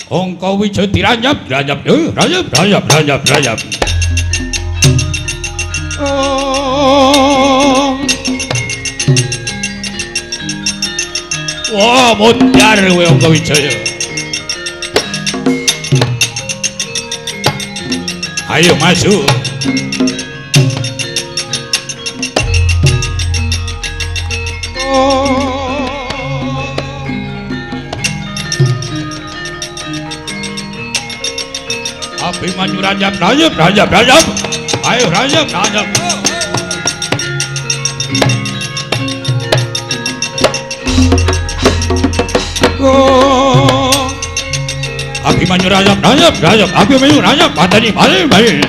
Angka Wijaya diranjap, ranjap, ranjap, ranjap, ranjap, ranjap. Oh. Wah, modar kowe Angka Wijaya. Ayo masuk. Abimanyu ranjap, ranjap, ranjap, ranjap. Ayo ranjap, ranjap. Oh. Abimanyu ranjap, ranjap, ranjap. Abimanyu ranjap, pateni, pateni, pateni.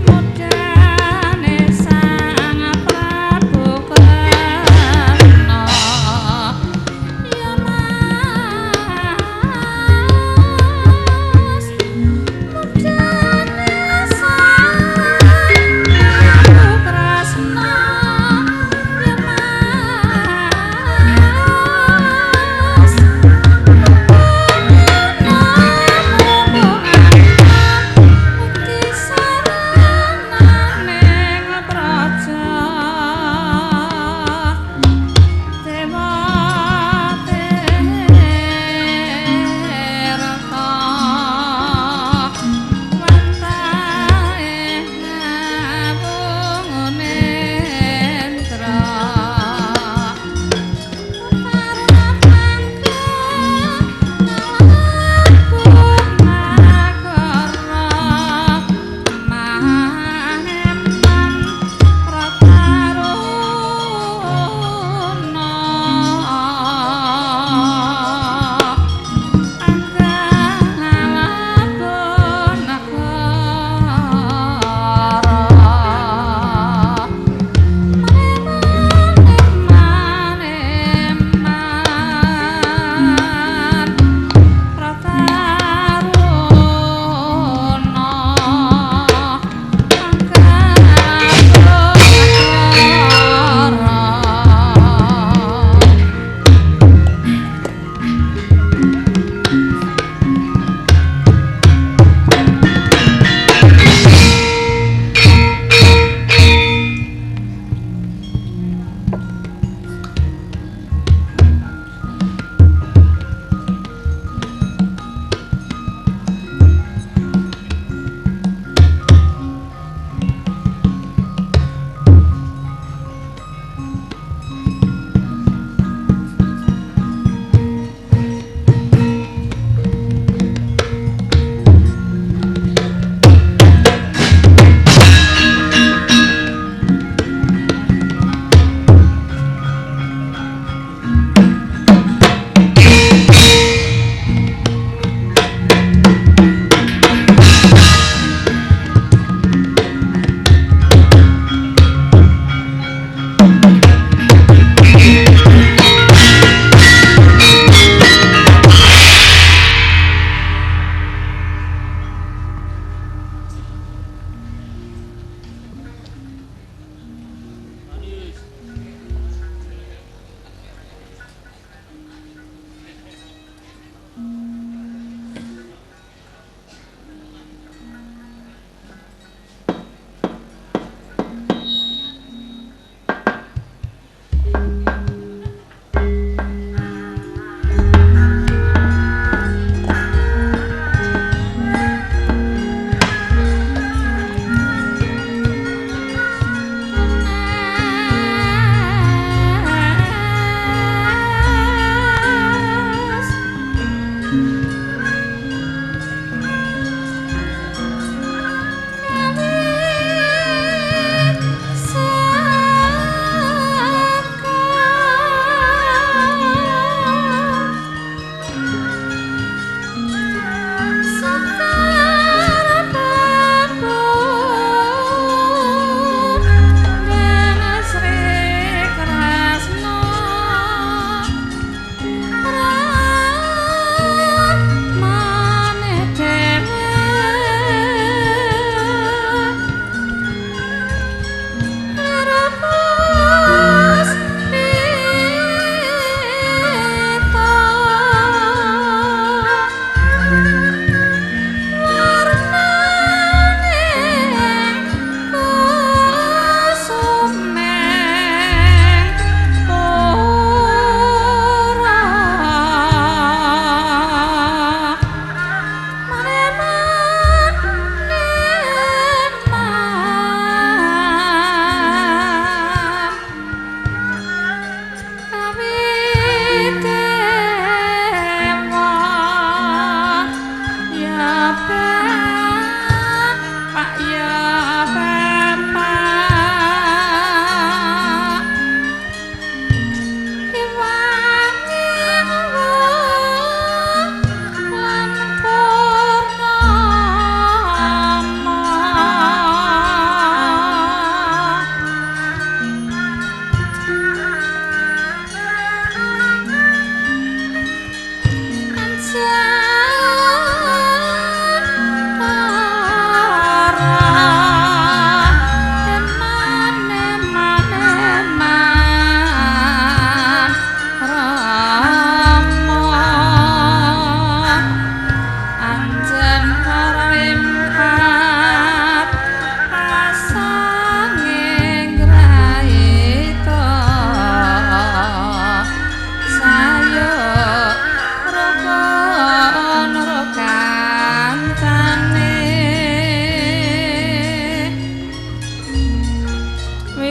Mudane Sang Prabu Kresna.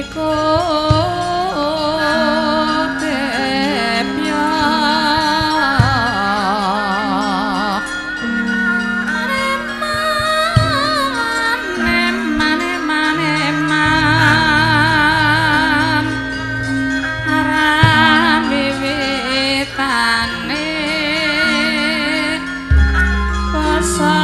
Iku tepya Maneman maneman aran wiwitane basa.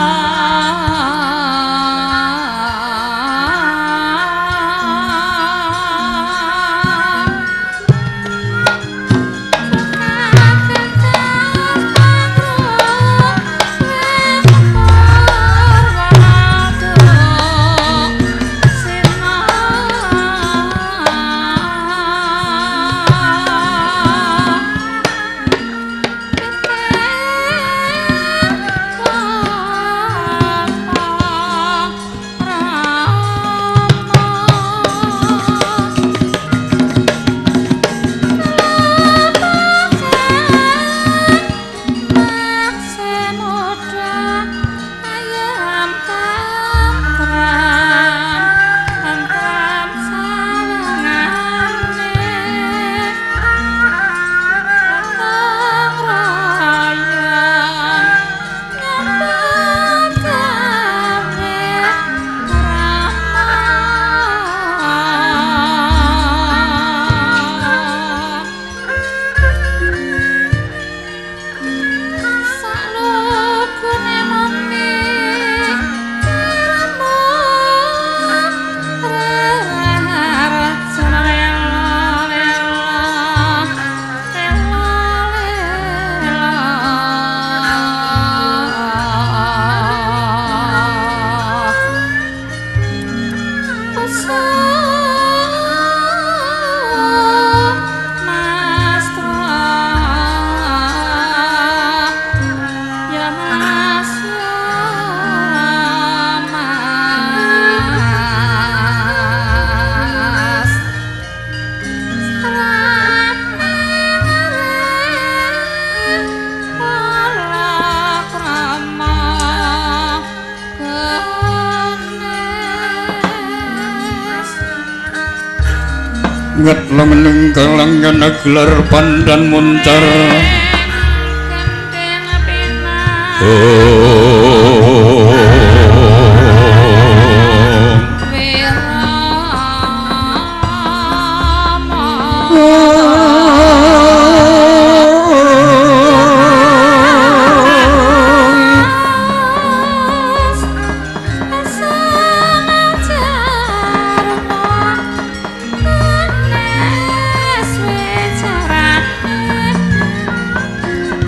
Nget lemening kalangan gelar pandan muncar.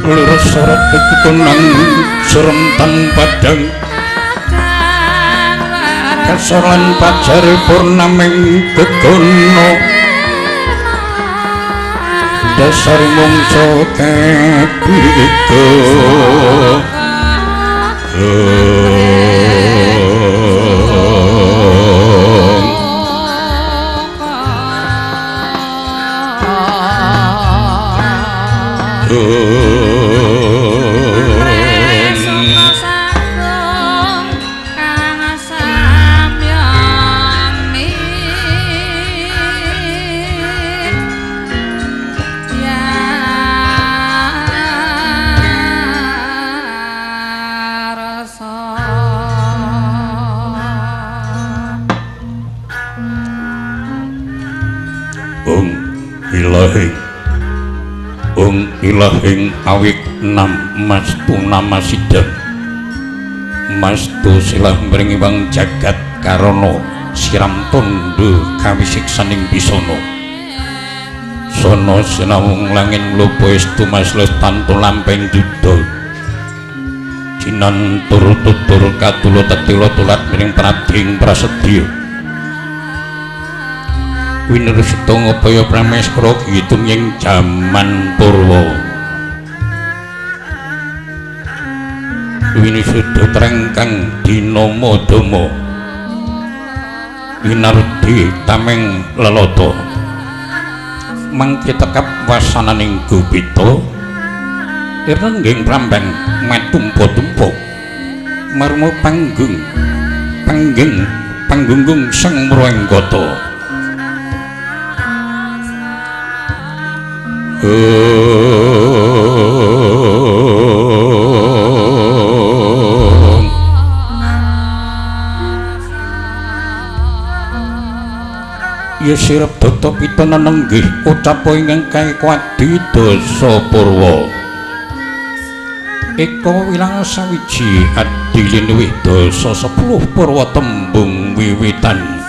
Lurus sorot ketunang seremtan padang kasoran pajare purnaming gegono dasar mungso ketiga. Ung ilahing awik nam mastu nama sidang mastu silah mringi wang jagat karana siram tondo kawisiksaning bisana sono sinawung langin mlupa estu masles tantu lampeng duda jinan tur tutur katula tetila tulat miring prading prasedya winurusita ngupaya prameskra gitung ing jaman purwa winisuda trengkang dinama dama winardi tameng lelada mangke tekap wasananing gupita irengging prambang matumpa-tumpa marma panggung panggunggung sang mrengkata. Ya sirep data pitana nenggih ucapa ingkang kaekuadi dasa purwa. Eka wilang sawiji adi linuwih dasa 10 purwa tembung wiwitan.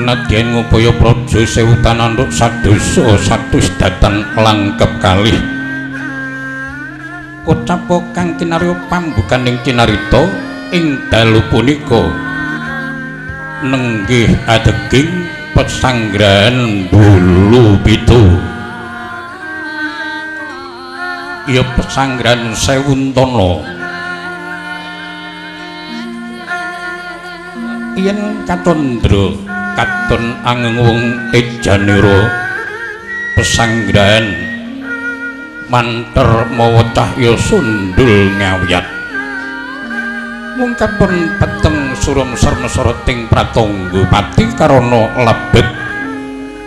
Nadyan ngupaya praja sewu tananduk sadasa satus datan langkep kalih. Ucapa kang kinarya pambukaning cinarita ing dalu punika nenggih adeging pesanggrahan bulu pitu. Ya pesanggrahan Sewuntana. Yen kacandra katon angeng tejanira pesanggrahan manter mawa cahya sundul ngawiyat. Mung kapun peteng surum sermesoroting pratangga pati karana lebet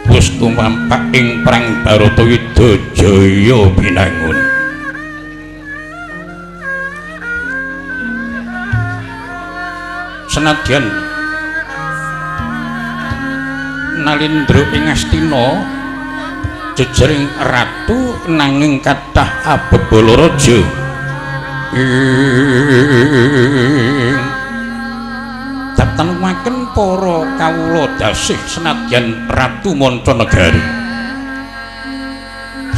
wis tumampak ing perang Baratayuda jaya binangun. Senadyan Nalindra ing Astina jejering ratu nanging kathah abebala raja. Datanumaken para kawula dasih senadyan ratu manca negari.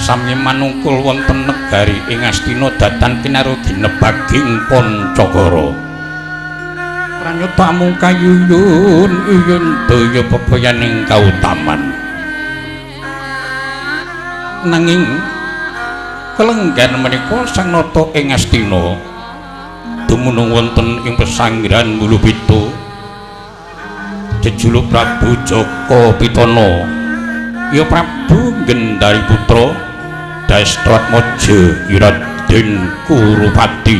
Sami manungkul wonten negari ing Astina datan pinaruh ginebaging Pancakara. Pranyata amung kayuyun uyun daya bebayaning kautaman. Nanging kelenggan menika Sang Nata ing Astina dumunung wonten ing pesanggrahan Bulupitu jejuluk Prabu Jaka Pitana ya Prabu Gendari Putra Dastratmaja Raden Kurupati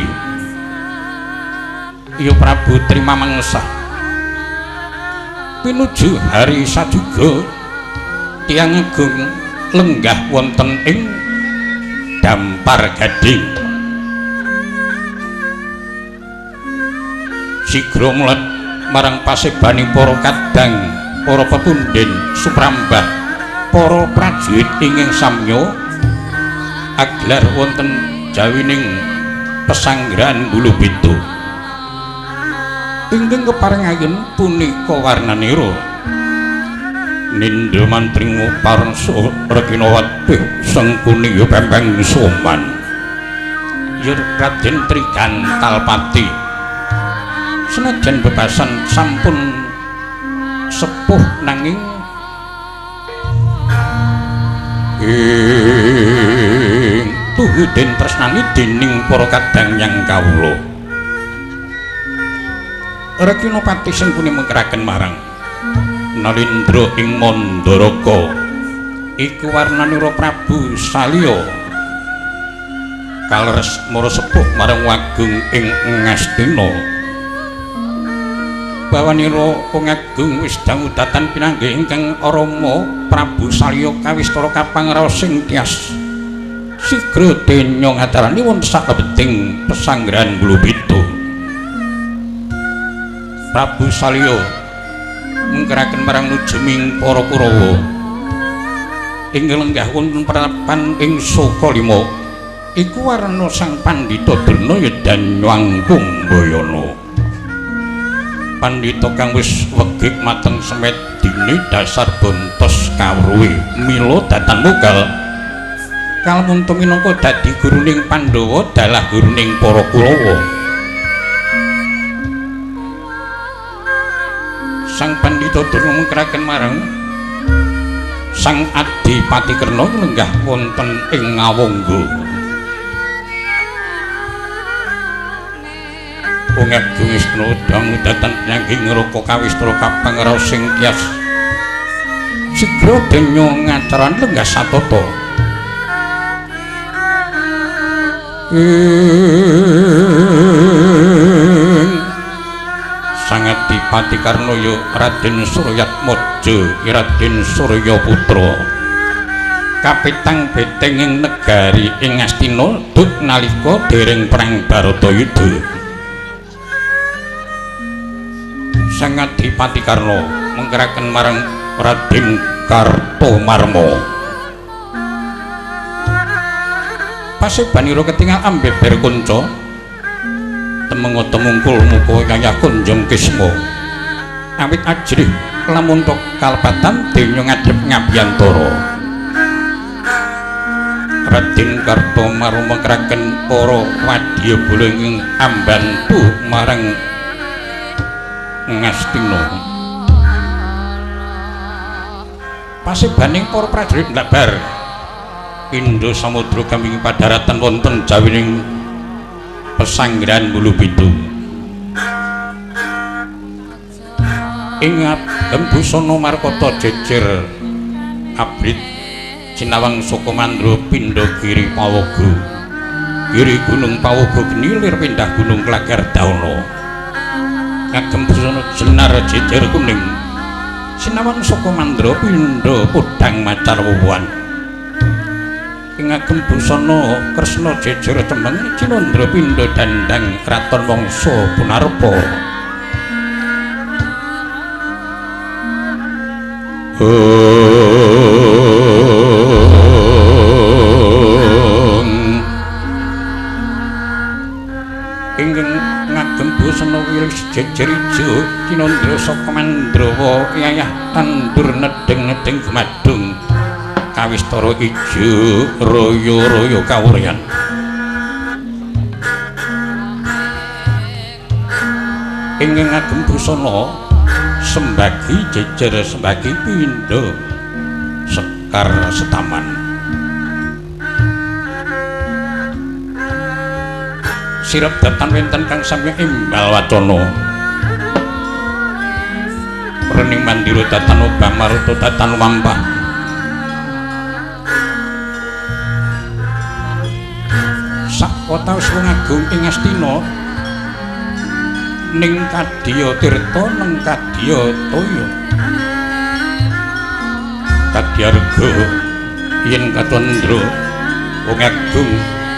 ya Prabu Trimamangsa pinuju hari sajuga tiyang agung lenggah wonten ing Dampar Gading. Sigra mulat marang pasebane para kadang, para pepunden, suprambah, para prajurit ingkang samya aglar wonten jawining pesanggrahan Bulupitu. Ingkang keparengaken punika warnanira nindha mantringu parangsa rekina wadih sengkuni ya pempeng soman ya Raden Trigantalpati. Senajan bebasan sampun sepuh nanging ing tuhu den tresnani dening para kadang yang kawula. Rekina pati sengkuni mengkeraken marang Nalindra ing Mandaraka iku warnanira Prabu Salya kaleres mara sepuh marang wagung ing Ngastina. Bawanira wong agung wis dangu datan pinanggih ingkang Rama Prabu Salya kawistara kapangraos sing tias sigra denya ngacarani wonten saklebeting pesanggrahan Bulupitu. Prabu Salya mengkeraken marang nujuming para Kurawa ing lenggah wonten prapan ing Sukalima iku warna Sang Pandhita Drona ya Danyang Kumbayana. Pandhita kang wis wegik mateng semedine dasar bontos kawruhe mila datan mugal kalmunta minangka dadi guruning Pandhawa dalah guruning para Kurawa. Sang Pandhita Durna mengkeraken marang Sang Adipati Karna lenggah wonten ing Ngawangga. Wong agung istana dangu datan pinanggih ngraka kawistara kapangraos sing tias sigra denya ngacaran lenggah satata. Sang Adipati Karna ya Raden Suryatmaja Raden Suryaputra Kapitang beteng ing negari ing Ngastina duk nalika dereng perang Baratayuda. Sang Adipati Karna mengkeraken marang Raden Kartomarma. Pasebanira ketingal ambeber kanca temenga temungkul muka yayah kunjung kisma. Awit ajrih lamun tok kalepatan denya ngadhep ngabiyantara. Raden Kartomarma mengkeraken para wadyabala ing ambantu marang Ngastina. Pasebaning para prajurit ndlabar Indra Samudra kaming padharatan wonten jawining pesanggrahan Bulupitu. Ing busana markata jejer abrit Sinawang saka Mandra pindha giri Pawaga. Giri Gunung Pawaga genilir pindah Gunung Klagar Dauna. Ngagem busana jenar jejer kuning. Sinawang saka Mandra pindha podhang macar wuwan. Ing ngagem busana Kresna jejer cemeng Cinandra pindha dandang kraton Wangsa Punarpa. Ingkang ngagem busana wilis jejer ijo Cinandra saka Mandrawa yayah tandur nedeng-nedeng gumadung kawistara ijo royo-royo kawuryan. Ingkang ngagem busana sembagi jejer sembagi pindha sekar setaman. Sirep datan wenten kang sami imbal wacana. Rening mandira datan obah maruta datan wampah. Sakota wis wong agung ing Astina ning kadya tirta neng kadya toya. Kadyarga yen kacandra wong agung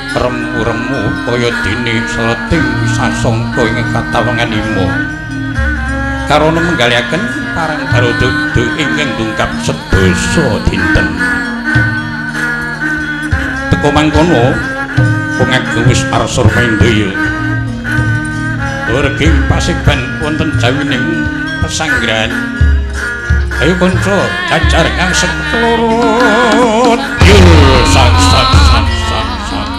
remu-remu kaya dene seleting sasongko ing katawangan imo. Karana menggaliaken parang Baratayuda ingkang dungkap sedasa dinten. Teka mangkono wong agung wis arsur maindaya. Werging paseban wonten jawining pesanggrahan. Ayo kanca jajar kang seklurut. Yo sak sak sak sak sak.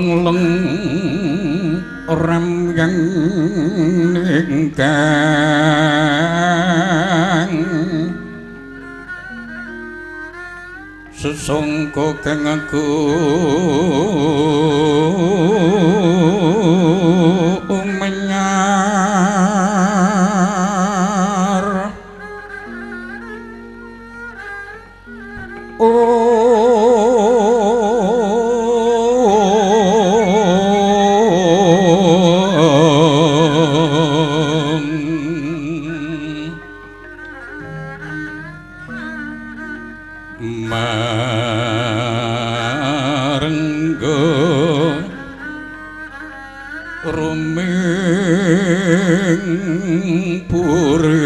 Leng-leng ramyang ningkang sesongko kang aku menyar marenggo ruming puri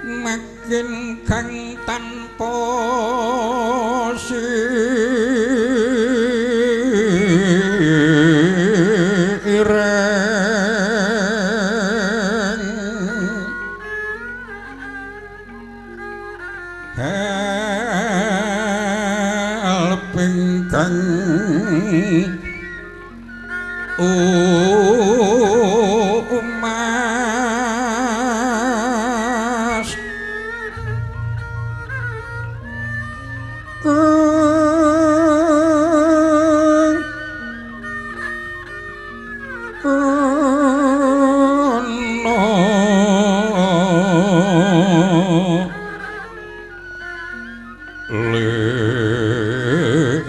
makin kang tanpa sireng helping kang umas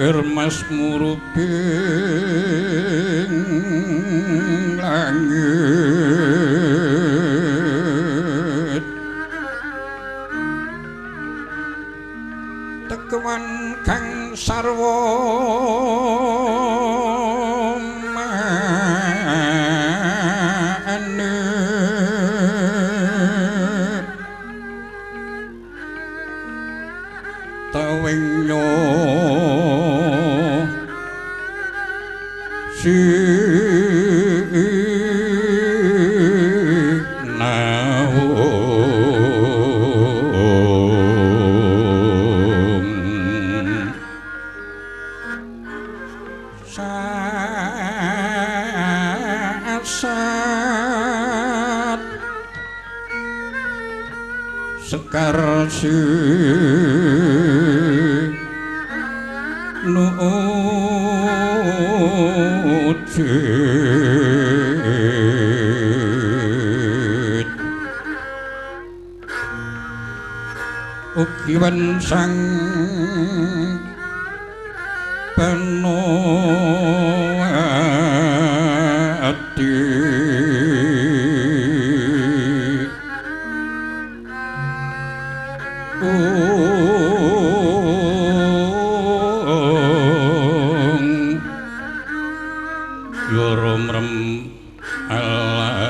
lir mas murubing langit tekuan kang sarwa mane tawingyo sinaung sasat sekar sinujit ugi sang penuati Yoromrem alanggan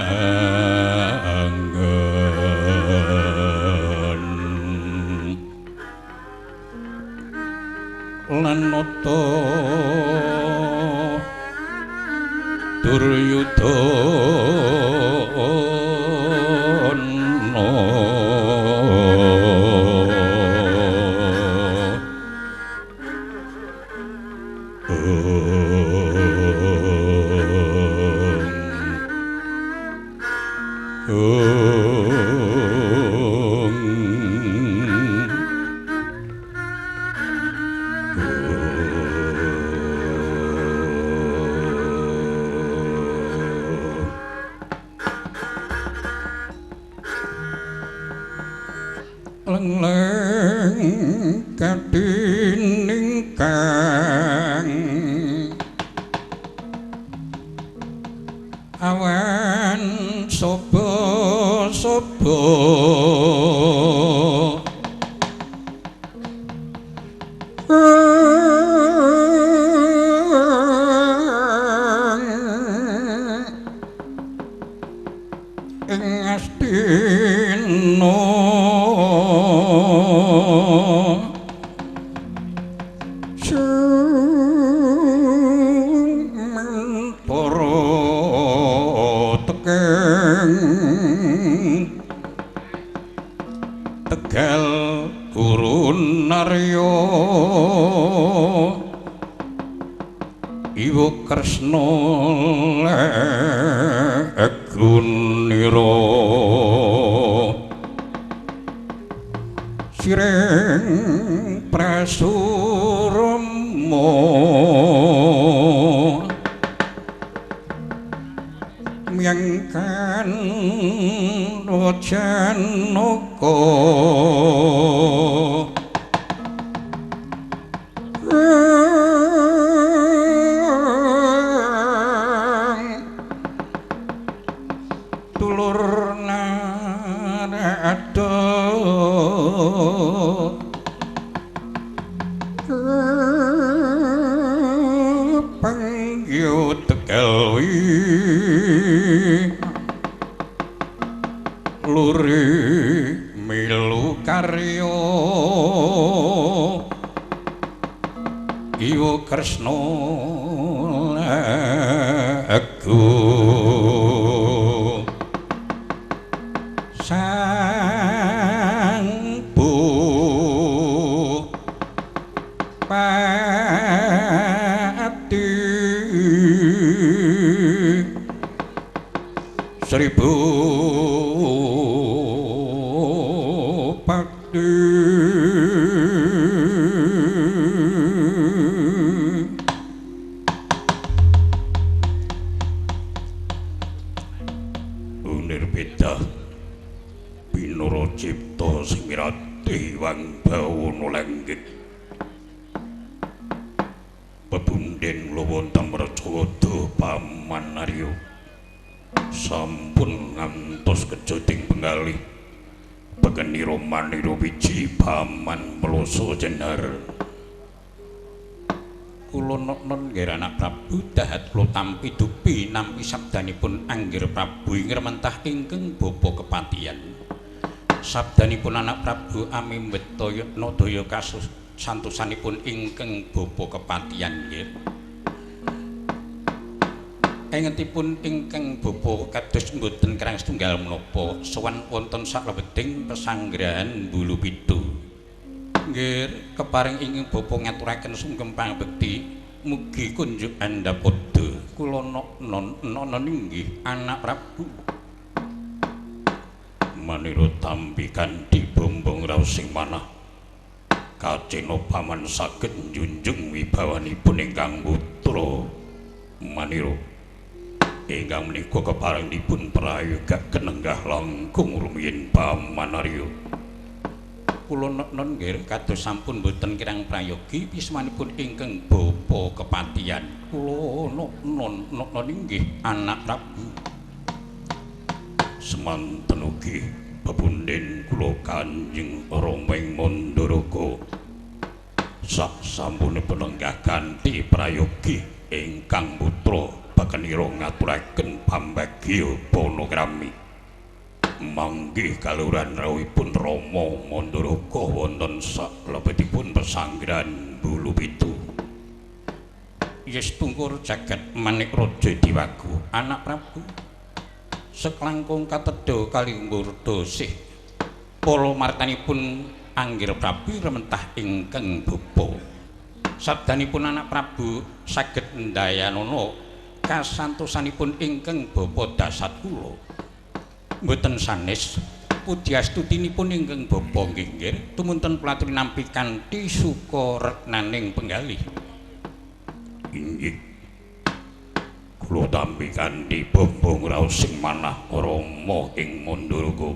lan nata Duryudana Leng-leng kadining kang awan sobo-sobo ing Astina sumantara tekeng tegal Arya Iwa Kresna legunira siring prasurama miyangkan wajanaka tulur narada panggih tegalwi luri milu karya Iwa Kresna lagu Sang Bupati Seribu Pati Unir beda Pinara cipta sing miratih wang bawana langgit pepunden wonten Mrejawada Paman Arya sampun ngantos kejoting penggalih bekenira manira wiji Paman Meloso Jenar. Kula noknon nggih anak Prabu dahat kula tampi dupi nampi sabdanipun Anggir Prabu ing rementah ingkang bapa kepatihan. Sabdanipun anak Prabu ami mbeta nadaya kasus santosanipun ingkang bapa kepatihan nggih. Engetipun ingkang bapa kados mboten kerang setunggal menapa sowan wonten saklebeting pesanggrahan Bulu Pitu. Nggih, keparing ingkang bapa ngaturaken sungkem pangabekti mugi kunjuk andhapada. Kula noknon inggih anak Prabu. Manira tampi kanthi bombong raos sing manah kacena paman saged njunjung wibawanipun ingkang putra manira ingkang menika kepareng dipun prayogaken nenggah langkung rumiyin Paman Arya. Kula noknon nggih kados sampun boten kirang prayogi wismanipun ingkang bapa kepatihan. Kula noknon inggih anak Prabu. Semanten ugi pepunden kula Kanjeng Rama ing Mandaraga sak sampunipun lenggah kanthi prayogi ingkang putra bakenira ngaturaken pambagya panakrami manggih kaluran rawuhipun Rama Mandaraga wonten saklebetipun pesanggrahan Bulu Pitu. Yes tungkur jagat manik raja Diwaku anak Prabu seklangkung katedha kalinggur dosih para martanipun Anggir Prabu rementah ingkang bapa. Sabdanipun anak Prabu saged ndayanana kasantosanipun ingkang bapa dasat kula. Mboten sanes pudiastutinipun ingkang bapa nggih nggih tumunten kula aturi nampi kanthi suka retnaning penggalih. Inggih. Kula tampi kanthi bombong raos sing manah Rama ing Mandaraga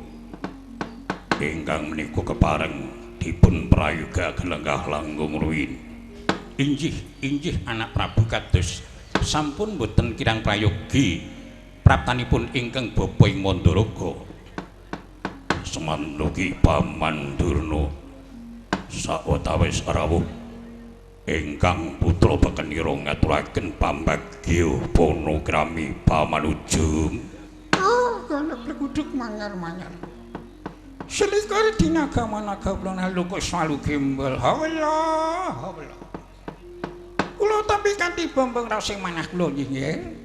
ingkang menika kepareng dipun prayoga lenggah langkung ruwin. Inggih, inggih anak Prabu kados sampun boten kirang prayogi praptanipun ingkang bapa ing Mandaraga. Semanten Paman Durna sawetawis rawuh ingkang putra bekenira ngaturaken pambagya panakrami pamanujung. Oh, kono pleguduk mangar-mangar. Selikur dina gamanaga kula naluka salu gembel. Hawela, hawela. Kula tampi kanthi bombong raos sing manah kula nggih.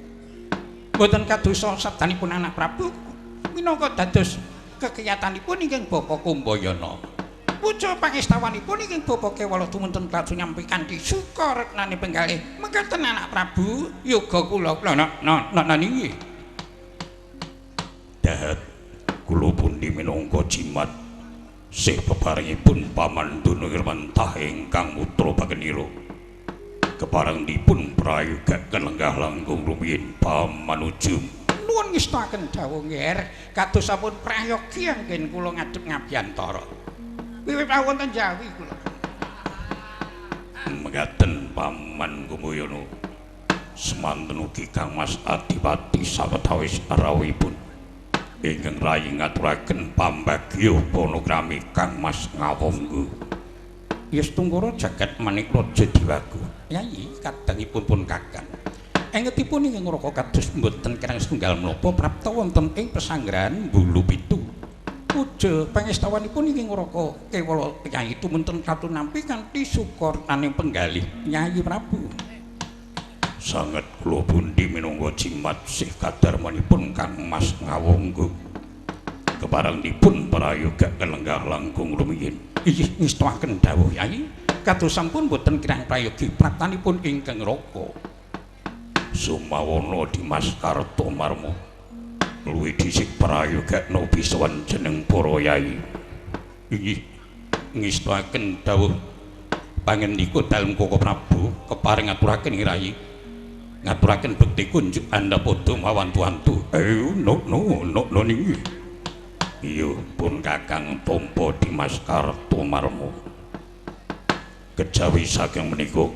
Mboten kadosa sabdanipun anak Prabu minangka dados kekiyatanipun ingkang bapa Kumbayana. Puja pangestawanipun ingkang Bapa Kewala tumunten klaju nyampi kanthi suka retnane penggalih. Mekaten anak Prabu yoga kula na niki. Dahat kula pundi minangka jimat sih peparengipun Paman Dana Irwantah ingkang putra Bagenira. Kepareng dipun prayogaken lenggah langkung rumiyin pamanuju. Nuwun ngestakaken dawuh nggih, kados sampun prayogi anggen kula ngadhep ngabiyantara. Wiwit wonten Jawi kula. Mekaten Paman Kumuyana. Semanten ugi Kang Mas Adipati sawetawis rawuhipun ingkang rayi ngaturaken pambagya panakrami Kang Mas Ngawangga. Yestungkara jagat manik raja diwaku. Yayi kadangipun pun Kakang. Engetipun ingkang ngraka kados mboten kirang setunggal menapa prapta wonten ing pesanggrahan Bulu Pitu. Puja pangestawanipun ingkang ngraka kewala Yayi tumunten katu nampi kanthi sukartaning penggalih Yayi Prabu. Sanget kula pundi minangka jimat sih kadarmanipun Kang Mas Ngawangga. Kepareng dipun prayogaken lenggah langkung rumiyin. Inggih ngestakaken dawuh Yayi, kados sampun boten kirang prayogi praptanipun ingkang ngraka. Sumawana Dimas Kartomarma luwih dhisik prayogakna bisawan jeneng para yai. Inggih ngestakaken dawuh pangendika dalem Koko Prabu kepareng ngaturaken irayi ngaturaken bekti kunjuk andhapada mawantu-wantu. No no no no niki. Iya pun Kakang tampa Dimas Kartomarma. Kejawi saking menika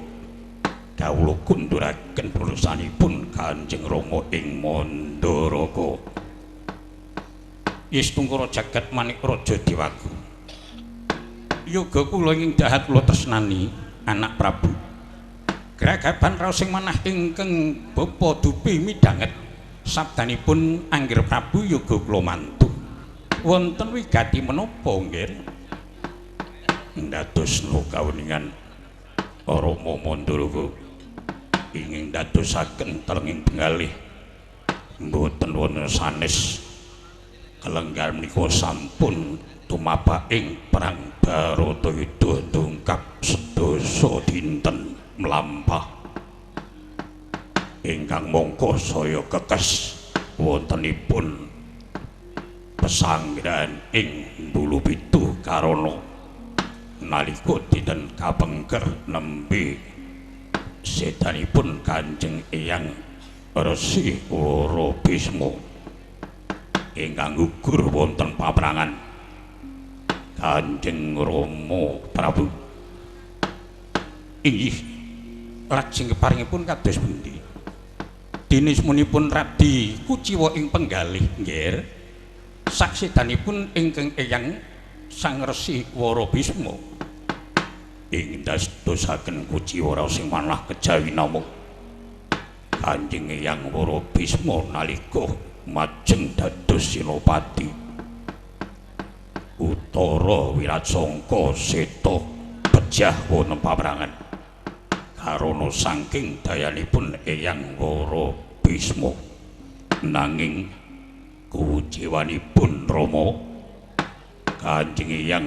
kawula kunduraken prurusanipun Kanjeng Rama ing Mandaraka. Yestungkara jagat manik raja Dewaku. Yoga kula ing dahat kula tresnani anak Prabu. Gragaban raos sing manah ingkang bapa dupi midhanget sabdanipun Anggir Prabu yoga kula mantu. Wonten wigati menapa nggih? Ndadosna kawuningan Rama Mandaraka ingin dadosaken telenging penggalih mboten wonten sanes kelenggar menika sampun tumapak ing perang Baratayuda dongkap sedasa dinten mlampah ingkang mangka saya kekes wontenipun pesanggrahan ing Bulu Pitu karana nalika dinten kapengker nembe sedanipun Kanjeng Eyang Resi Wara Bisma ingkang gugur wonten paprangan Kanjeng Rama Prabu. Inggih lajeng keparingipun kados pundi? Dinismunipun radi kuciwa ing penggalih nggih. Saksidanipun ingkang Eyang Sang Resi Wara Bisma ing dadosaken kuciwa raos sing manah kejawi namung Kanjeng Eyang Wara Bisma nalika majeng dados senopati Utara Wiratsangka seta pejah wonten paprangan karana saking dayanipun Eyang Wara Bisma. Nanging kuciwanipun Rama Kanjeng Eyang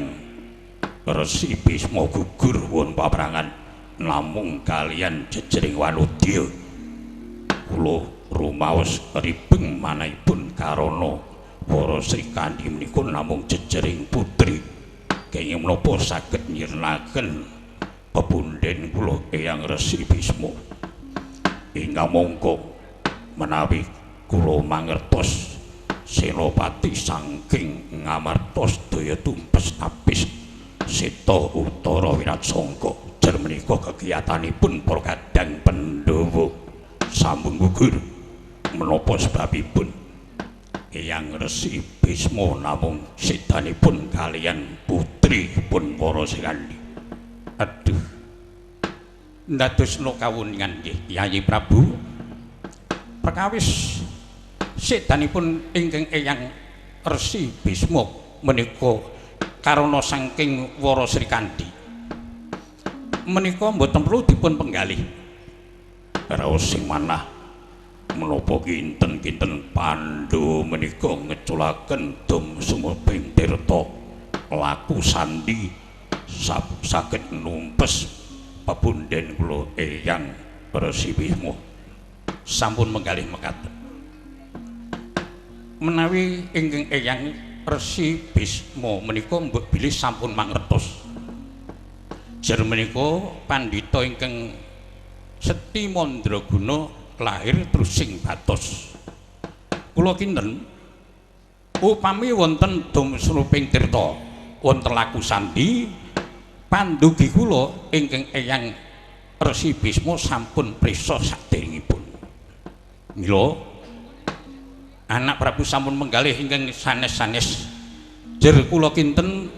Resi Bisma gugur wonten paprangan namung kalian jejering wanudya. Kula rumaos ribeng manahipun karana para Srikandhi menika namung jejering putri. Kenging menapa saged nyirnaken pepunden kula Eyang Resi Bisma. Ingkang mangka menawi kula mangertos senopati saking Ngamarta sedaya tumpes tapis seta Utara Wiratsangka jer menika kegiatanipun para kadang Pandhawa sampun gugur. Menapa sebabipun Eyang Resi Bisma namung sedanipun kalian putri pun para Srikandhi? Aduh, ndadosna kawuningan nggih Yayi Prabu. Perkawis sedanipun ingkang Eyang Resi Bisma menika karana saking Wara Srikandhi menika mboten perlu dipun penggalih. Raos sing manah menapa kinten-kinten Pandhawa menika ngeculaken dom sumebing tirta laku sandi Saged numpes pepunden kula Eyang Resi Bisma sampun menggalih mekaten. Menawi ingkang Eyang Resi Bisma menika mbok bilih sampun mangertos. Jer menika pandhita ingkang seti mandraguna lahir trusing batos. Kula kinten upami wonten dumsruping tirta wonten laku sandi pandugi kula ingkang Eyang Resi Bisma sampun prisa saderengipun. Mila anak Prabu sampun menggalih ingkang sanes-sanes. Jer kula kinten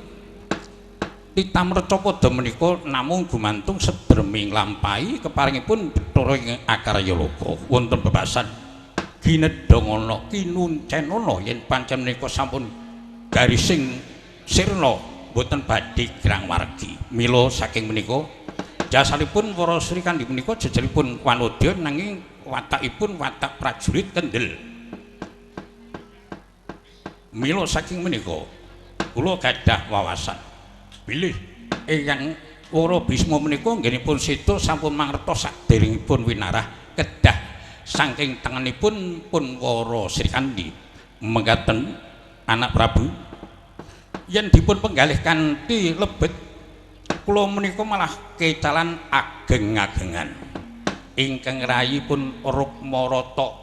titamreca padha menika namung gumantung sedreming lampahi keparingipun Bathara ing Akarya Loka wonten bebasan ginedhongana kinuncenana yen pancen menika sampun garising sirna boten badhe grang wargi. Mila saking menika jasanipun para Sri Kandi menika jejeripun wanodya nanging watakipun watak prajurit kendel. Mila saking menika kula gadah wawasan bilih Eyang Wara Bisma menika nggenipun seda sampun mangertos saderengipun winarah kedah saking tengenipun pun Wara Sri Kandi. Mekaten anak Prabu yen dipun penggalih kanthi lebet kula menika malah kecalan ageng-agengan ingkang rayipun Rukmarata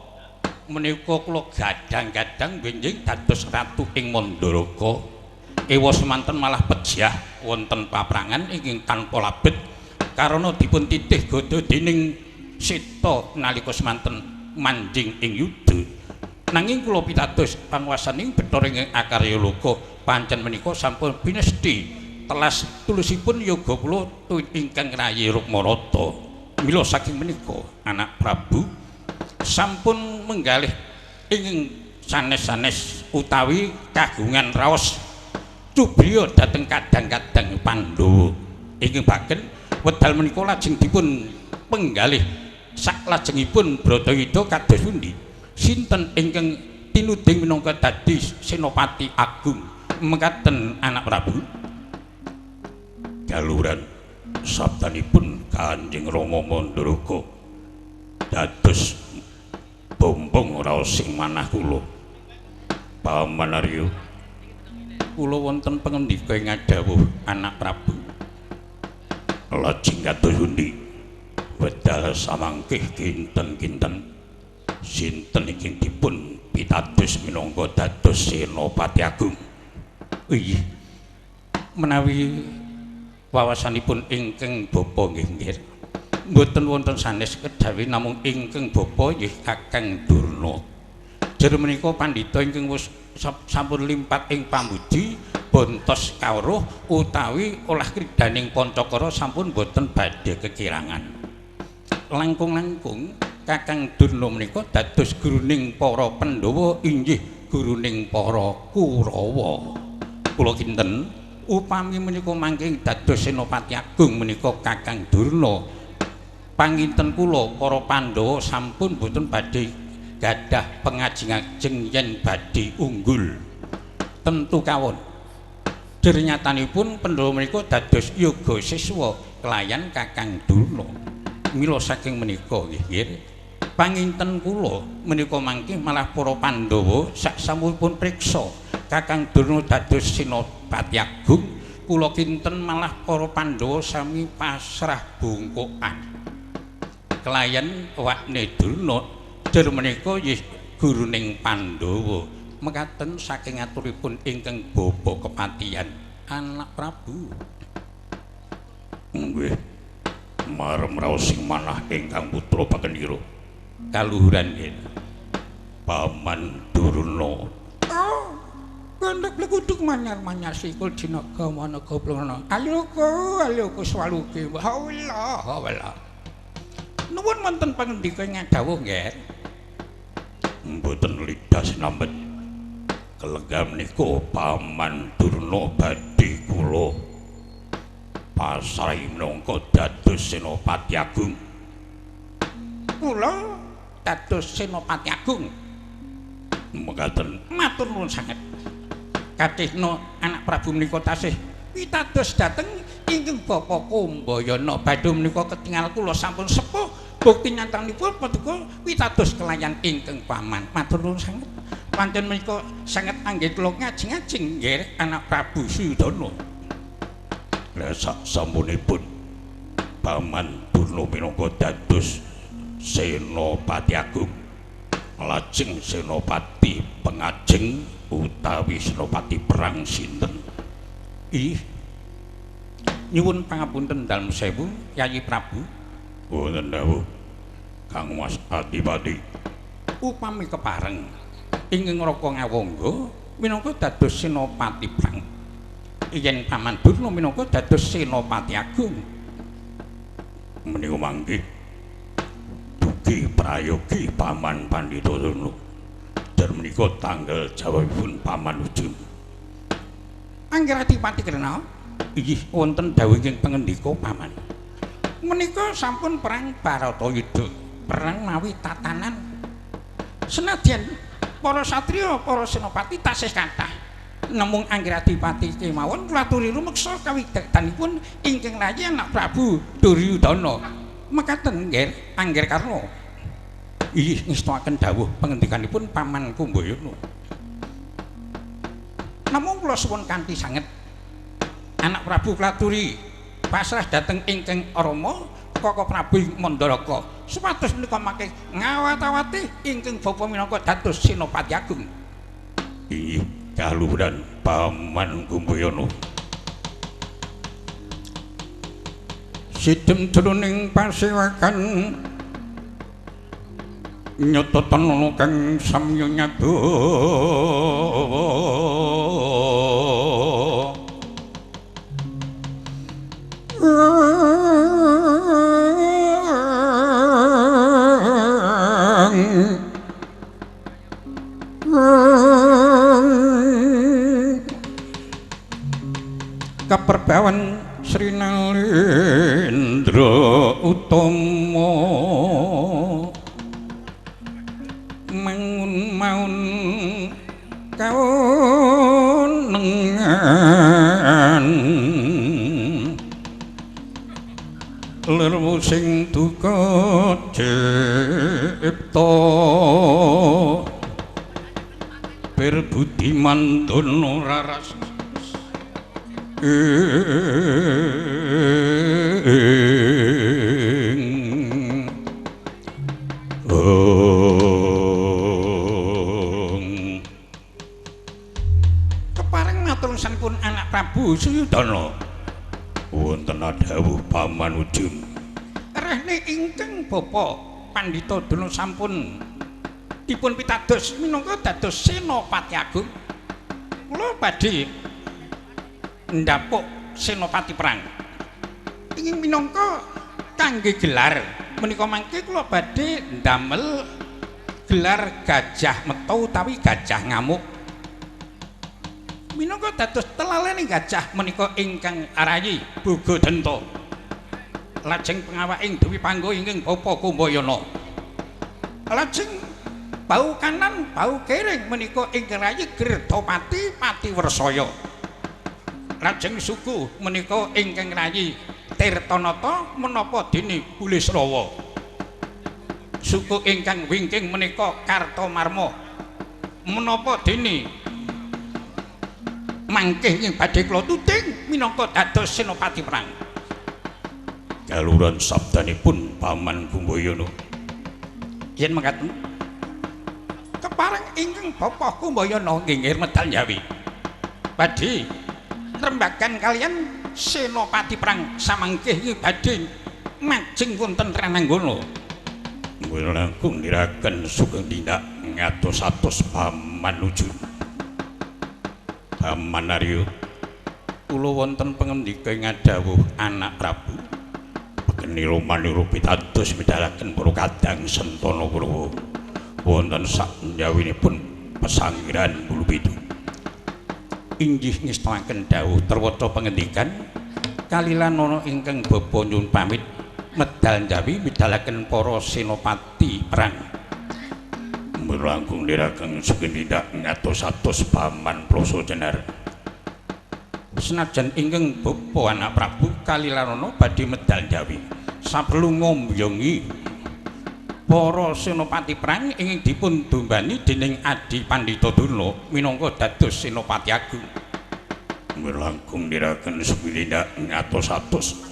menika kula gadang-gadang benjing dados ratu ing Mandaraka. Ewa semanten malah pejah wonten paprangan ingkang tanpa labet karana dipun titih godha dening Sita nalika semanten manjing ing yuda. Nanging kula pitados panguwasaning Bathara ing Akarya Loka pancen menika sampun pinesti telas tulusipun yoga kula ingkang rayi Rukmarata. Mila saking menika anak Prabu sampun menggalih ing sanes-sanes utawi kagungan raos cubriya dhateng kadang-kadang Pandhawa. Ingkang baken wedal menika lajeng dipun penggalih saklajengipun Bratayuda kados pundi? Sinten ingkang tinuding minangka dadi Senopati Agung? Mekaten anak Prabu. Jaluran sabdanipun Kanjeng Rama Mandaraka dados bombong raos sing manah kula. Paman Arya, kula wonten pangendika ing ngadhawuh anak Prabu. Lajeng kados pundi? Wedal samangkih kinten-kinten sinten ingkang dipun pitados minangka dados Senopati Agung? Inggih, menawi wawasanipun ingkang bapa nggih nggih mboten wonten sanes kejawi namung ingkang bapa nggih Kakang Durna. Jer menika pandhita ingkang wis sampun limpat ing pambudi bontos kawruh utawi olah kridaning Pancakara sampun boten badhe kekirangan. Langkung-langkung Kakang Durna menika dados guruning para Pandhawa inggih guruning para Kurawa. Kula kinten upami menika mangke dados Senopati Agung menika Kakang Durna, panginten kula para Pandhawa sampun boten badhe gadah pengajeng-ajeng yen badhe unggul. Tentu kawon. Dernyatanipun Pandhawa menika dados yoga siswa kelayan Kakang Durna. Mila saking menika nggih panginten kula menika mangke malah para Pandhawa saksampunipun priksa Kakang Durna dados Senopati Agung, kula kinten malah para Pandhawa sami pasrah bungkukan kelayan wakne Durna. Jer menika nggih guruning Pandhawa. Mekaten saking aturipun ingkang bapa kepatihan anak Prabu. Nggih, marem raos sing manah ingkang putra pakenira kaluhuran nggih Paman Durna. Oh, gondok lekuduk manyar-manyar sikul dinaga managa plana. Aluku aluku swaluke. Hawala hawala. Nuwun wonten pangendika ngadhawuh nggih. Mboten lidah sinambet kelenggah menika Paman Durna badhe kula pasrahi minangka dados Senopati Agung. Kula dados Senopati Agung. Mekaten. Matur nuwun sanget. Kathihna anak Prabu menika tasih pitados dhateng Ingkang Bapak Kumbayana badhe menika ketingal kula sampun sepuh bukti nyatanipun paduka pitados kelayan ingkang paman. Matur nuwun sanget. Pancen menika sanget anggen kula ngajeng-ajeng nggih anak Prabu Suyudana. Lah sak sampunipun Paman Durna minangka dados Senopati Agung, lajeng Senopati Pengajeng utawi Senopati Perang sinten? Ih, nyuwun pangapunten dalem sewu Yayi Prabu. Wonten dawuh Kang Mas Adipati. Upami kepareng ingkang Raka Ngawangga minangka dados Senopati Perang, yen Paman Durna minangka dados Senopati Agung. Menika mangke dugi prayogi Paman Pandhita Durna. Jar menika tanggal jawabipun Paman Ujun. Angger Adipati Krena, inggih wonten dawuh ingkang pangendika Paman. Menika sampun perang Baratayuda, perang mawi tatanan. Senadyan para satriya, para senopati tasih kathah. Namung Angger Adipati kemawon kula aturi rumeksa kawigdatanipun ingkang rayi anak Prabu Duryudana. Mekaten nggih Angger Karna. Inggih ngestakaken dawuh pangendikanipun Paman Kumbayana. Namung kula suwun kanthi sanget anak Prabu kula aturi pasrah dhateng ingkang Rama Kaka Prabu Mandaraka supados menika mangke ngawat-awati ingkang bapa minangka dados Senopati Agung. Inggih kaluhuran Paman Kumbayana. Sidem jroning pasewakan nyata tenono kang samya nyadoh kaperbawan Sri Nalendra Utama mangun maun kawenengan lerwu sing duka cipta berbudi mandono raras kepareng matur sanipun anak Prabu Suyudana. Wonten dawuh Paman Ujun. Rehne ingkang Bapa Pandhita Durna sampun dipun pitados minangka dados Senopati Agung. Kula badhe ndapuk Senopati Perang. Ingin minangka kangge gelar menika mangke kula badhe ndamel gelar Gajah Meta utawi Gajah Ngamuk. Minangka dados telalene gajah menika ingkang arayi Bogodenta. Lajeng pengawaking Dewi Pangga ingkang Bapa Kumbayana. Lajeng bau kanan bau kering menika ingkang rayi Gerdapati Patiwersaya. Lajeng suku menika ingkang rayi Tirtanata menapa dene Bulisrawa. Suku ingkang wingking menika Kartamarma menapa dene mangkih ing badhe kula tuding minangka dados Senopati Perang. Kaluhuran sabdanipun Paman Kumbayana. Yen mekaten kepareng ingkang Bapa Kumbayana nggih medal njawi badhe rembagan kalian Senopati Perang samangkih ing badhe majeng wonten Rananggana. Kula langkung niraken sugeng tindak ngatos-atos Paman Ujun. Paman Arya, kula wonten pangendika ing dawuh anak Prabu. Bekenira manira pitados midhalaken para kadang Sentana Kurawa wonten saknjawinipun pesanggiran Bulupitu. Inggih ngestakaken dawuh terwaca pangendikan kalilanana ingkang bapa nyuwun pamit medal njawi midhalaken para senopati perang. Langkung niraken sugeng tindak ngatos-atos Paman Ploso Jenar. Senajan ingkang bapa anak Prabu Kalilarana badhe medal Jawi. Saperlu ngombyongi para senopati perang ingkang dipun dombani dening Adi Pandhita Durna minangka dados senopati agung. Langkung niraken sepindah ngatos-atos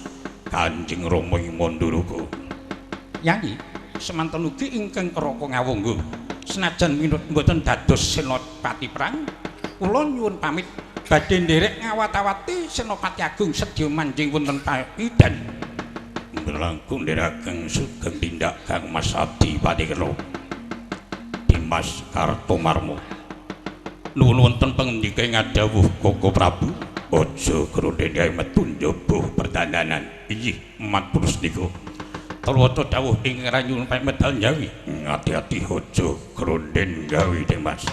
Kanjeng Rama ing Manduraga. Yayi, semanten ugi ingkang Raka Ngawangga. Senajan minut mboten dados senopati perang, kula nyuwun pamit badhe nderek ngawat-awati Senopati Agung sedya manjing wonten paidan. Langkung niraken sugeng tindak Kang Mas Adipati Kena Dimas Kartomarmo. Nuwun wonten pangendika ing adhawuh Koko Prabu, aja grondene metu njaba perdandanan. Inggih, matur sendika. Tarwata dawuh ing ranyuwun medal Jawi. Ati-ati aja gronden gawe Dimas.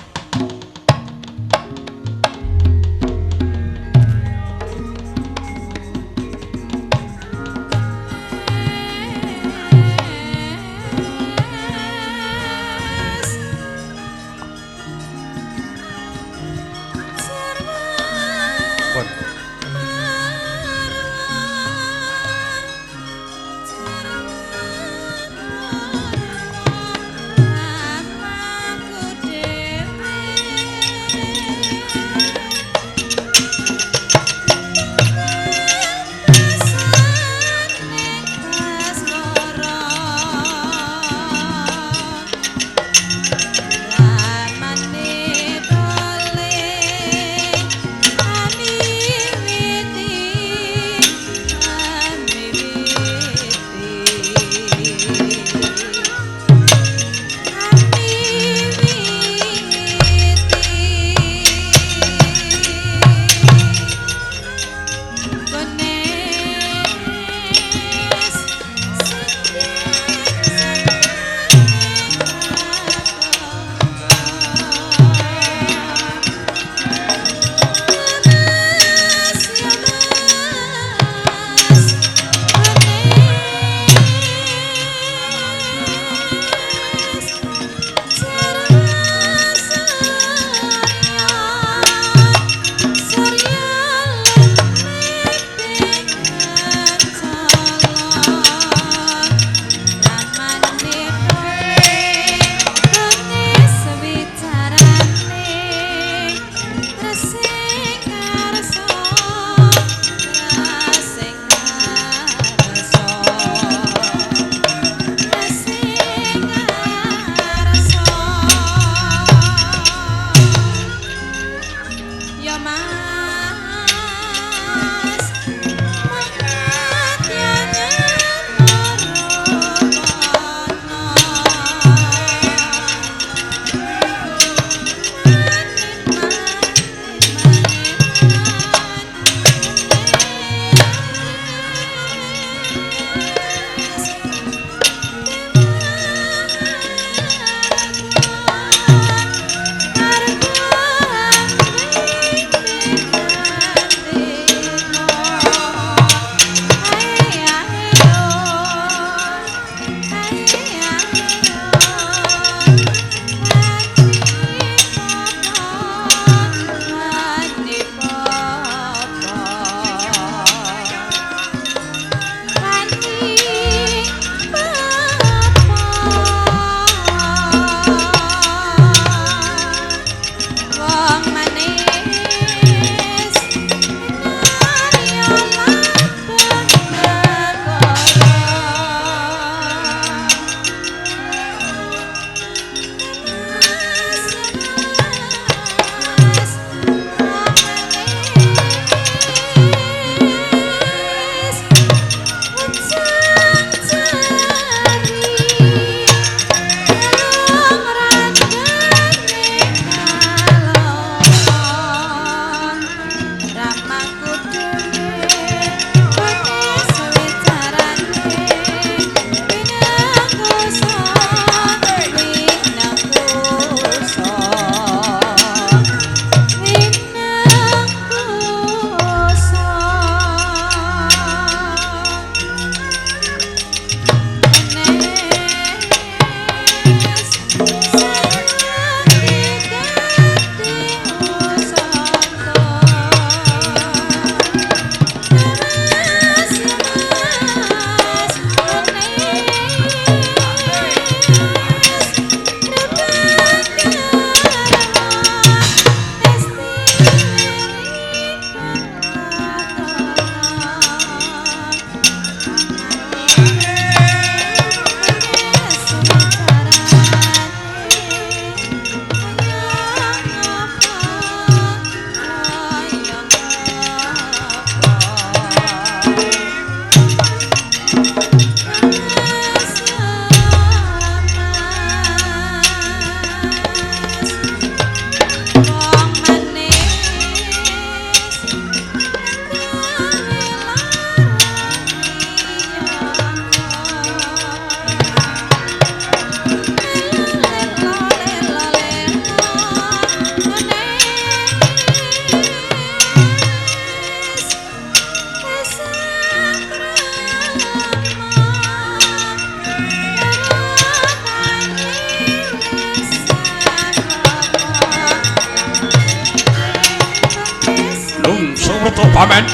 werta paman.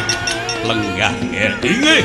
Lenggah nggih.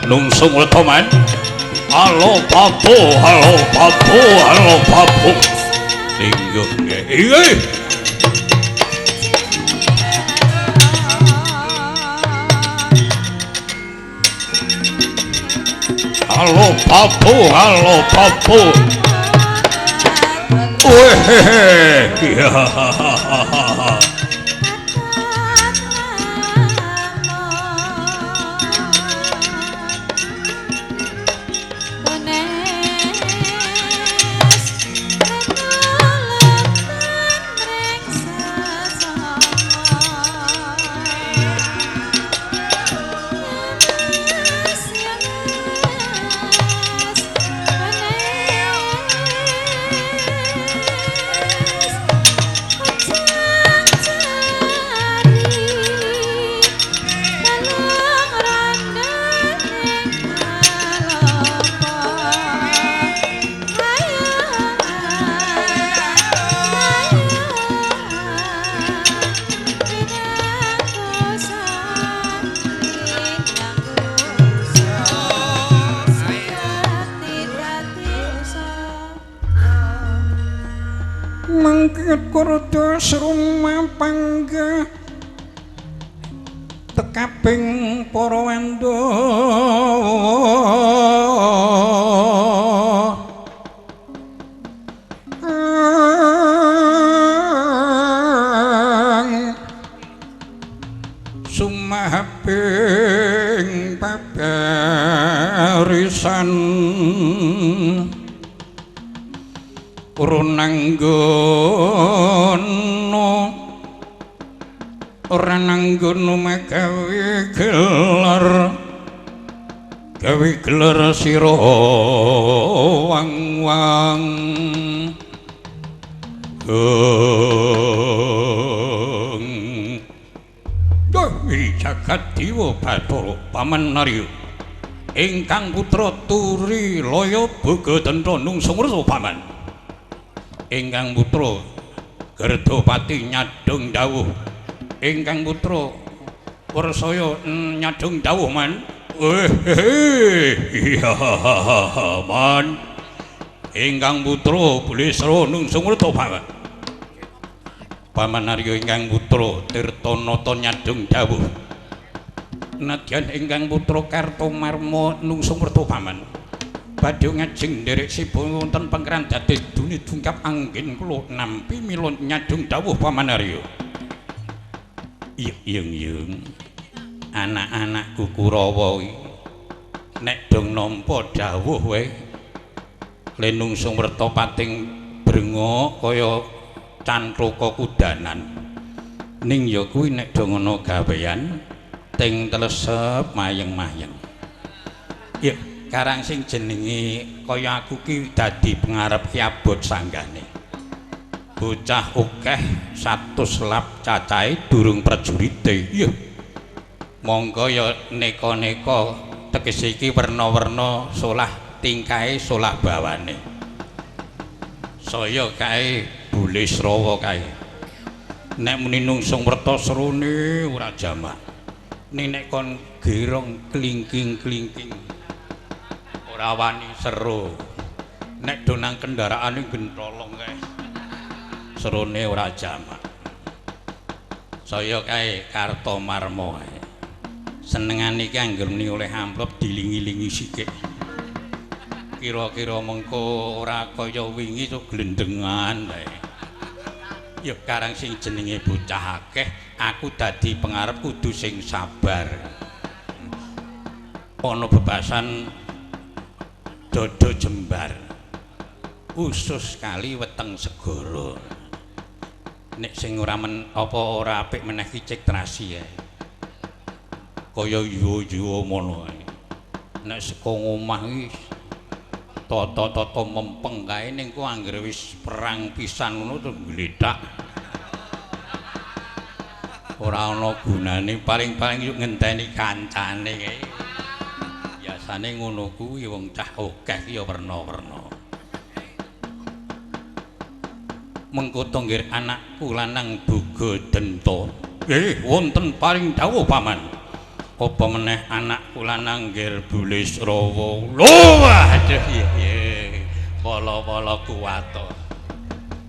Nungsung werta man. Halo papo, halo papo, halo papo. Lingguh nggih. Halo papo, halo papo. Wehehe. Mangkat kurda serumah pangga tekaping para Pandhawa. Sumahaping paparisan Runanggono ora nanggono magawe gelar gawe gelar sira wang-wang. Dewi jagat dewa Bathara Paman Narya ingkang putra Turi Laya Bagatenta nungsung wersa paman. Ingkang putra Gerdapati nyadong dawuh. Ingkang putra Warsaya nyadong dawuh man. Iya man. Ingkang putra Bulisra nungsung wersa paman. Paman Narya ingkang putra Tirtanata nyadong dawuh. Nadyan ingkang putra Kartomarma nungsung wersa paman. Badhe ngajeng nderek siba wonten pangkeran dados dune dungkap anggen kula nampi mila nyadong dawuh Paman Arya. Yung yung anak-anakku Kurawa iki nek dong nampa dawuh wae le nungsung werta pating brengok kaya cantloka kudanan. Ning ya kuwi nek dong ana gawean ting telesep mayeng-mayeng. Ya karang sing jenenge kaya aku ki dadi pengarep ki abot sanggane. Bocah akeh 100 lap cacahe durung prajurite. Iya. Monggo ya neka-neka tegese iki werna-werna solah tingkahe solah bawane. Saya kae Bulisrawa kae. Nek muni nungsung werta serune ora jamak. Ning nek kon gerong klingking-klingking ora wani seru. Nek do nang kendaraane gentolong kae. Serune ora jamak. Saya kae Kartomarma kae. Senengane iki angger muni oleh amplop dilingi-lingi sikik. Kira-kira mengko ora kaya wingi to glendengan kae. Ya karang sing jenenge bocah akeh, aku dadi pengarep kudu sing sabar. Ana bebasan dodo jembar. Usus kali weteng segara. Nek sing ora men apa ora apik meneh ki cek trasi ae. Kaya yuwa-yuwa mono ae. Nek saka omah iki tata-tata mempeng kae ning ku anggere wis perang pisan ngono terus gletak. Ora ana gunane, paling-paling yuk ngenteni kancane kae. Biasane ngono kuwi wong cah akeh ki ya werna-werna. Mengko to nggir anakku lanang Bogadenta. Nggih, wonten paring dawuh paman. Apa meneh anakku lanang nggir Bulisrawa. Lho, aduh iya. Pala-pala kuwat.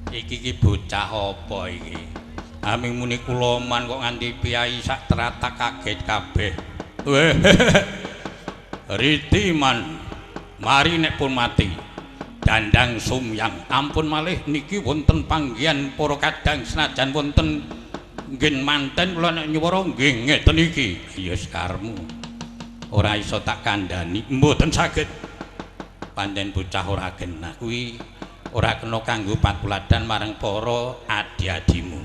Iki ki bocah apa iki? Aming muni kula man kok nganti piyai sak teratak kaget kabeh. Weh. Riti man, mari nek pun mati. Dandang sumyang, ampun malih niki wonten panggihan para kadang senajan wonten nggih manten kula nek nyuwara nggih ngeten iki. Ya sekarmu. Ora iso tak kandhani, mboten saged. Pancen bocah ora genah kuwi ora kena kanggo patuladan marang para adi-adimu.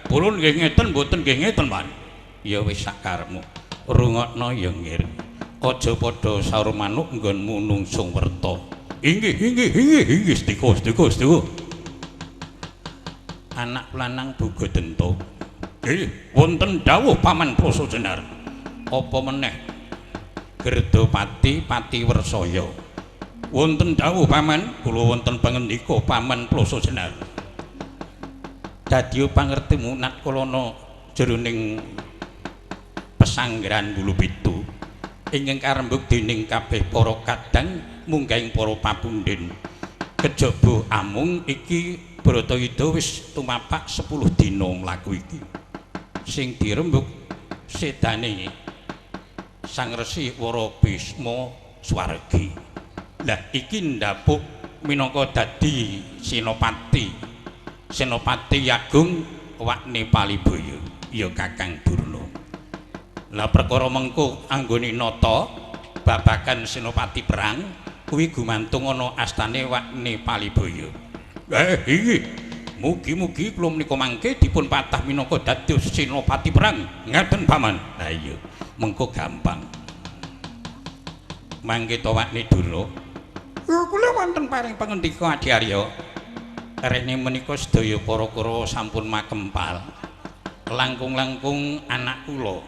Purun nggih ngeten mboten nggih ngeten, Pan. Ya wis sakarmu. Rungokno ya nggir. Aja padha saur manuk nggonmu nungsung werta. Inggih, inggih, inggih, inggih, stika, stika, stika. Anak lanang Bogadenta. Nggih, wonten dawuh Paman Prasajenar. Apa meneh Gerdapati Pati Wersaya. Wonten dawuh Paman, kula wonten pangendika Paman Prasajenar. Dadi pangertimu natkala ana jroning pesanggrahan Bulupitu ingkang karembug dening kabeh para kadang munggahing para papunden. Kejaba amung iki Bratayuda wis tumapak 10 dina mlaku iki. Sing dirembug sedane Sang Resi Warabisma Swargi. Lah iki ndapuk minangka dadi senopati. Senopati Agung Wakne Palibaya ya Kakang Durna. Lah perkara mengko anggone nata babagan senopati perang kuwi gumantung ana astane Wakne Palibaya. Inggih. Mugi-mugi kula menika mangke dipun patah minangka dados senopati perang. Ngaten Paman. Ha iya, mengko gampang. Mangke to Wakne Durna. Kula wonten paring pangendika Adi Arya. Rene menika sedaya para Kurawa sampun makempal. Langkung-langkung anak kula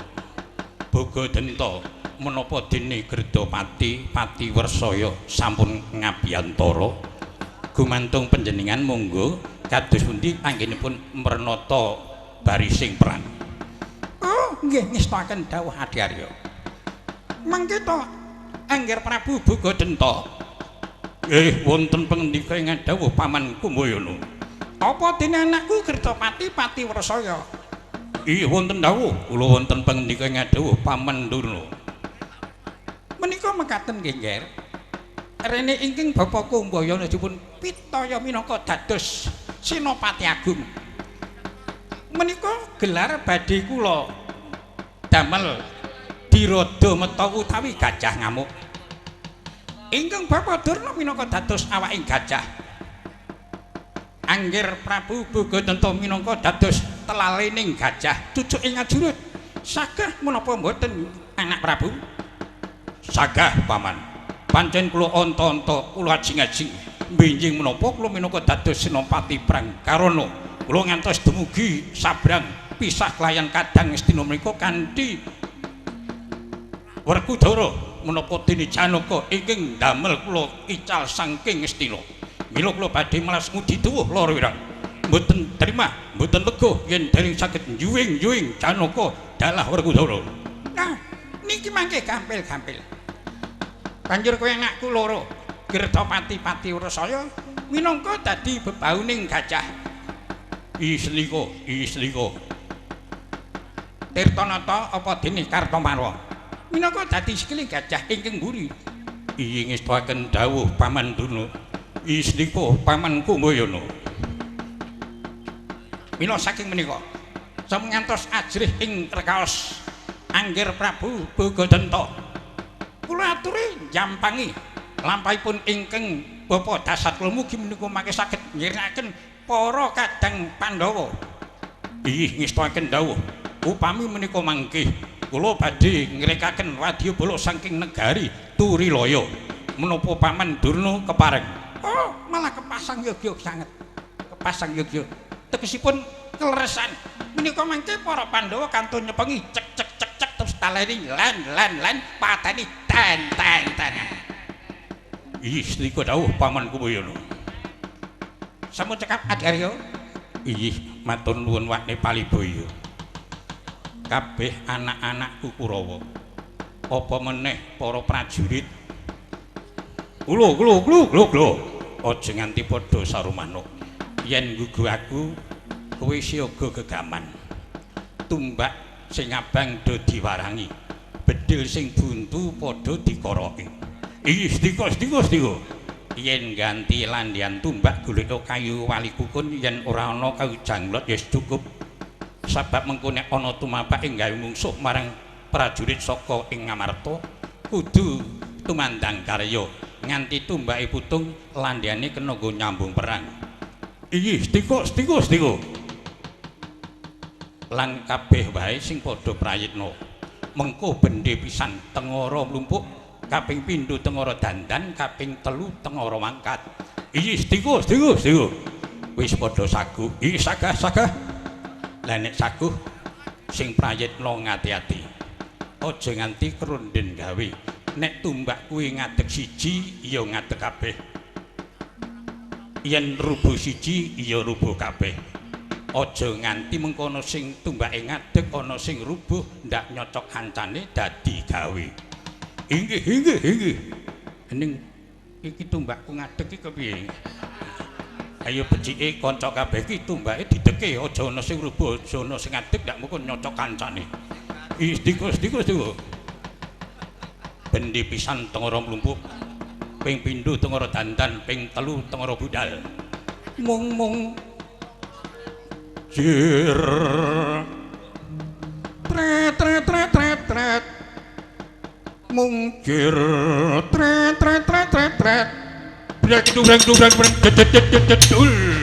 Bogadenta menapa dene Gerdapati Pati Wersaya sampun ngabiyantara. Gumantung panjenengan monggo kados pundi anggenipun mrenata barising perang. Oh, nggih ngestakaken dawuh Adi Arya. Mangke to Angger Prabu Bogadenta. Nggih wonten pangendika ing dawuh Paman Kumbayana. Apa dene anakku Gerdapati Pati Wersaya? Iya wonten dawuh, kula wonten pangendika ing dawuh Paman Durna. Menika mekaten nggih, Ngger. Rene ingkang Bapak Kumbayana dipun pitaya minangka dados Senopati Agung. Menika gelar badhe kula damel dirada meta utawi gajah ngamuk. Ingkang Bapak Durna minangka dados awaking gajah. Angger Prabu Bogadenta minangka dados telalening gajah cucuk ing ajurut. Sagah menapa mboten anak Prabu? Sagah Paman. Pancen kula onto-onto, kula ajing-ajing benjing menapa kula minangka dados senopati perang karana kula ngantos dumugi sabrang pisah kelayan kadang Ngastina menika kanthi Werkudara. Menapa dene Janaka ingkang ndamel kula ical saking Ngastina. Mila kula badhe melas ngudi tuwuh loro wirang. Mboten terima, mboten lega yen dereng saged nyuwing-nyuwing Janaka dalah Werkudara. Nah, niki mangke gampil-gampil. Banjur kowe anakku loro, Girtapati Patiwrasaya minangka dadi bebauning gajah. Islika, islika. Tirtanata apa dene Kartamarwa minangka dadi sikiling gajah ingkang mburi. Iya ngestuaken dawuh Paman Durna. Islika Paman Kumbayana. Mila saking menika sampun ngantos ajrih ing rekaos Anggir Prabu Bogadenta. Kula aturi njampangi lampahipun ingkang Bapa Dasatla mugi menika mangke saged ngiringaken para kadang Pandhawa. Inggih ngestuaken dawuh. Upami menika mangke kula badhe ngrekaken wadyabala saking negari Turilaya. Menapa Paman Durna kepareng? Oh, malah kepasang yogya sanget. Kepasang yogya. Tegesipun kleresan. Menika mangke para Pandhawa kantun nyepengi cek cek cek cek terus taleni lan lan lan pateni ten ten ten. Inggih sendika dawuh Paman Kumbayana. Sampun cekap Adarya. Inggih matur nuwun wakne palibaya. Kabeh anak-anakku Kurawa, apa meneh para prajurit. Kula kula kula kula kula aja nganti padha sarumanuk. Yen nggugu aku kowe siaga gegaman. Tumbak sing abang do diwarangi, bedhil sing buntu padha dikoroki. Inggih sendika sendika sendika. Yen ganti landian tumbak golek kayu wali kukun, yen ora ana kayu janglot ya cukup. Sabab mengko nek ana tumapake gawe mungsuh marang prajurit saka ing Ngamarta kudu tumandang karya nganti tumbake putung landhane kena nggo nyambung perang. Inggih sendika sendika sendika. Lan kabeh wae sing padha prayitna mengko bendhe pisan tengara mlumpuk kaping pindho tengara dandan kaping telu tengara mangkat. Inggih sendika sendika sendika. Wis padha saguh. Inggih sagah sagah. Lah nek saguh sing prayitna ngati-ati. Aja nganti krunden gawe. Nek tumbak kuwi ngadeg siji ya ngadeg kabeh. Yen rubuh siji ya rubuh kabeh. Aja nganti mengkono sing tumbake ngadeg ana sing rubuh ndak nyocok kancane dadi gawe. Inggih inggih inggih. Ning iki tumbakku ngadeg iki kepiye? Ayo becike kanca kabeh iki tumbake dideke aja ana sing rubuh aja ana sing ngadeg ndak mungkin nyocok kancane. Istika istika istika. Bendi pisan tengara mlumpuk ping pindho tengara dandan ping telu tengara budal. Mung-mung jir tret tret tret tret tret mung jir tret tret tret tret tret brek dubrek dubrek brek jedul.